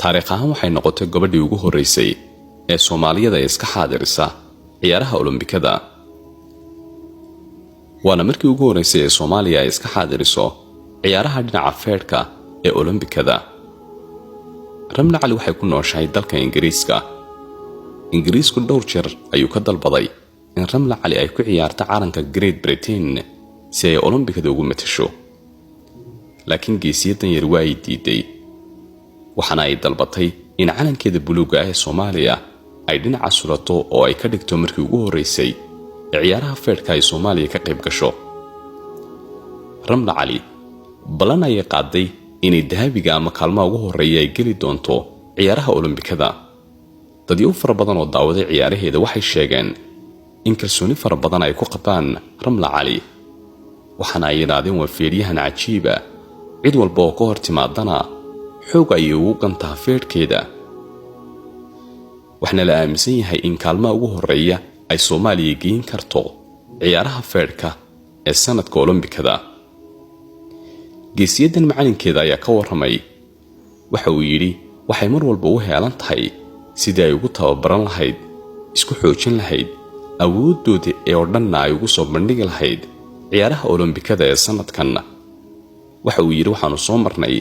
Taariikh ahaan waxay noqotay gabadhii ugu horreysay ee Soomaaliyada iska xaadirisa ciyaaraha Olombikada, waana markii ugu horreysay ee Soomaaliya ay iska xaadiriso ciyaaraha dhinaca feedhka ee Olombikada. Ramla Cali waxay ku nooshahay dalka Ingiriiska. Ingiriisku dhowr jeer ayuu ka dalbaday in Ramla Cali ay ku ciyaarto calanka Great Britain si ay Olombikada ugu matasho, laakiin geesiyadan yar waa ay diiday, waxaana ay dalbatay in calankeeda buluugga ah ee Soomaaliya ay dhinaca surato oo ay ka dhigto markii ugu horreysay ee ciyaaraha feedhka ay Soomaaliya ka qayb gasho. Ramla Cali ballan ayay qaaday inay dahabiga ama kaalmaha ugu horreeya ay geli doonto ciyaaraha Olombikada. Dadyo fara badan oo daawaday ciyaaraheeda waxay sheegeen in kalsooni fara badan ay ku qabaan Ramla Cali, waxaana ay yidhaahdeen waa feedhyahan cajiiba, cid walba oo ka hor timaadana xoog ayay ugu gantaa feedhkeeda. Waxaana la aaminsan yahay in kaalmaha ugu horreeya ay Soomaaliya geyn karto ciyaaraha feedhka ee sanadka Olombikada. Geesiyadan macalinkeeda ayaa ka warramay. Waxa uu yidhi waxay mar walba u heelan tahay sidii ay ugu tababaran lahayd, isku xoojin lahayd, awooddooda ee oo dhanna ay ugu soo bandhigi lahayd ciyaaraha Olombikada ee sanadkan. Waxa uu yidhi waxaannu soo marnay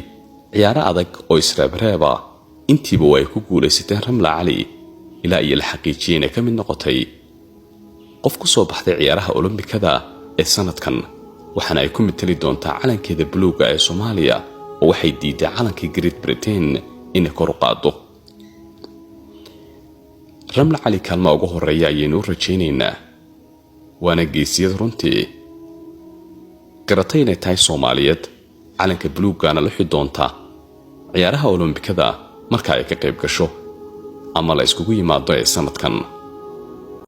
ciyaaro adag oo isreebreeba, intiiba waa ay ku guulaysateen Ramla Cali, ilaa iyo la xaqiijiyey inay ka mid noqotay qof ku soo baxday ciyaaraha Olombikada ee sanadkan, waxaana ay ku mateli doontaa calankeeda buluugga ee Soomaaliya, oo waxay diiday calankii Great Britain inay kor u qaado. Ramla Cali kaalmaa ugu horreeya ayaynu u rajaynaynaa, waana geesiyad runtii garatay inay tahay Soomaaliyeed, calanka buluuggaana lixi doonta ciyaaraha Olombikada marka ay ka qayb gasho ama la iskugu yimaado ee sanadkan.